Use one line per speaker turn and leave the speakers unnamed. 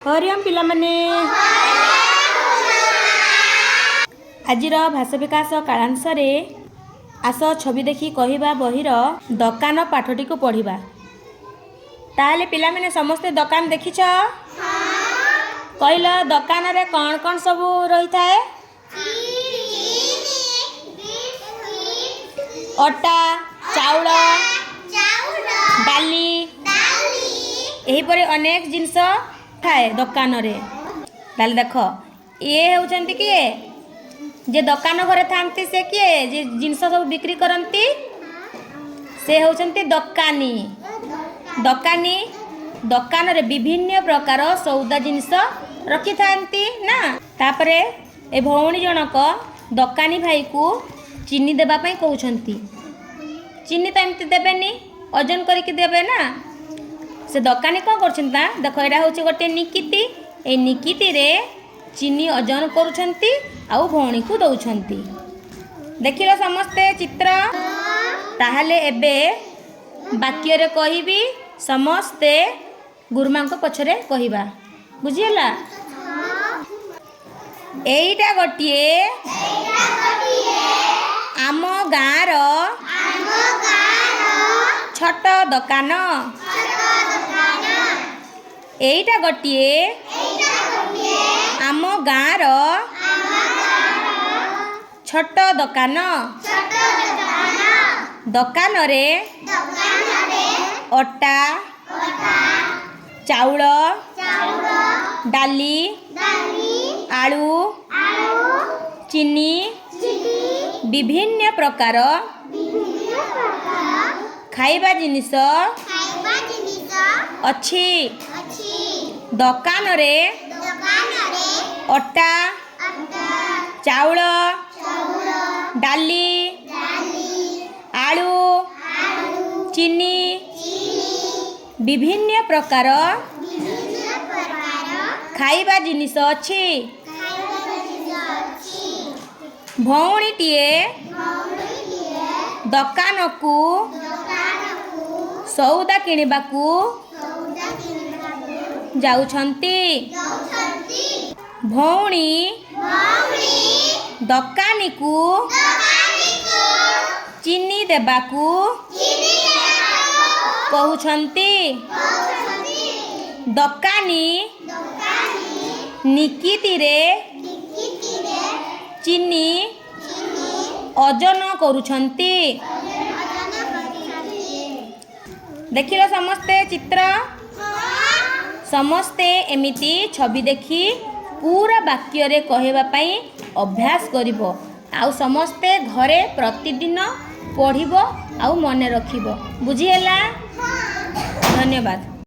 ହରିଓମ ପିଲାମାନେ, ଆଜିର ଭାଷା ବିକାଶ କାଳାଂଶରେ ଆସ ଛବି ଦେଖି କହିବା ବହିର ଦୋକାନ ପାଠଟିକୁ ପଢ଼ିବା। ତାହେଲେ ପିଲାମାନେ, ସମସ୍ତେ ଦୋକାନ ଦେଖିଛ? କହିଲ, ଦୋକାନରେ କ'ଣ କ'ଣ ସବୁ ରହିଥାଏ? ଅଟା, ଚାଉଳ, ଡାଲି, ଏହିପରି ଅନେକ ଜିନିଷ ଥାଏ ଦୋକାନରେ। ତାହେଲେ ଦେଖ, ଇଏ ହେଉଛନ୍ତି କିଏ? ଯେ ଦୋକାନ ଘରେ ଥାନ୍ତି ସେ କିଏ? ଯେ ଜିନିଷ ସବୁ ବିକ୍ରି କରନ୍ତି ସେ ହେଉଛନ୍ତି ଦୋକାନୀ। ଦୋକାନୀ ଦୋକାନରେ ବିଭିନ୍ନ ପ୍ରକାର ସଉଦା ଜିନିଷ ରଖିଥାନ୍ତି ନା? ତାପରେ ଏ ଭଉଣୀ ଜଣକ ଦୋକାନୀ ଭାଇକୁ ଚିନି ଦେବା ପାଇଁ କହୁଛନ୍ତି। ଚିନି ତ ଏମିତି ଦେବେନି, ଓଜନ କରିକି ଦେବେ ନା? ସେ ଦୋକାନୀ କ'ଣ କରୁଛନ୍ତି ନା, ଦେଖ, ଏଇଟା ହେଉଛି ଗୋଟେ ନିକିତି। ଏଇ ନିକିତିରେ ଚିନି ଓଜନ କରୁଛନ୍ତି ଆଉ ଭଉଣୀକୁ ଦେଉଛନ୍ତି। ଦେଖିଲ ସମସ୍ତେ ଚିତ୍ର? ତାହେଲେ ଏବେ ବାକ୍ୟରେ କହିବି, ସମସ୍ତେ ଗୁରୁମାଙ୍କ ପଛରେ କହିବା। ବୁଝିହେଲା? ଏଇଟା ଗୋଟିଏ ଆମ ଗାଁର ଛୋଟ ଦୋକାନ। ଏଇଟା ଗୋଟିଏ ଆମ ଗାଁର ଛୋଟ ଦୋକାନ। ଦୋକାନରେ ଅଟା, ଚାଉଳ, ଡାଲି, ଆଳୁ, ଚିନି, ବିଭିନ୍ନ ପ୍ରକାର ଖାଇବା ଜିନିଷ ଅଛି। ଦୋକାନରେ ଅଟା, ଚାଉଳ, ଡାଲି, ଆଳୁ, ଚିନି, ବିଭିନ୍ନ ପ୍ରକାର ଖାଇବା ଜିନିଷ ଅଛି। ଭଉଣୀଟିଏ ଦୋକାନକୁ ସଉଦା କିଣିବାକୁ ଯାଉଛନ୍ତି। ଭଉଣୀ ଦୋକାନୀକୁ ଚିନି ଦେବାକୁ କହୁଛନ୍ତି। ଦୋକାନୀ ନିକିତିରେ ଚିନି ଓଜନ କରୁଛନ୍ତି। ଦେଖିଲ ସମସ୍ତେ ଚିତ୍ର? ସମସ୍ତେ ଏମିତି ଛବି ଦେଖି ପୁରା ବାକ୍ୟରେ କହିବା ପାଇଁ ଅଭ୍ୟାସ କରିବ ଆଉ ସମସ୍ତେ ଘରେ ପ୍ରତିଦିନ ପଢ଼ିବ ଆଉ ମନେ ରଖିବ। ବୁଝିହେଲା? ଧନ୍ୟବାଦ।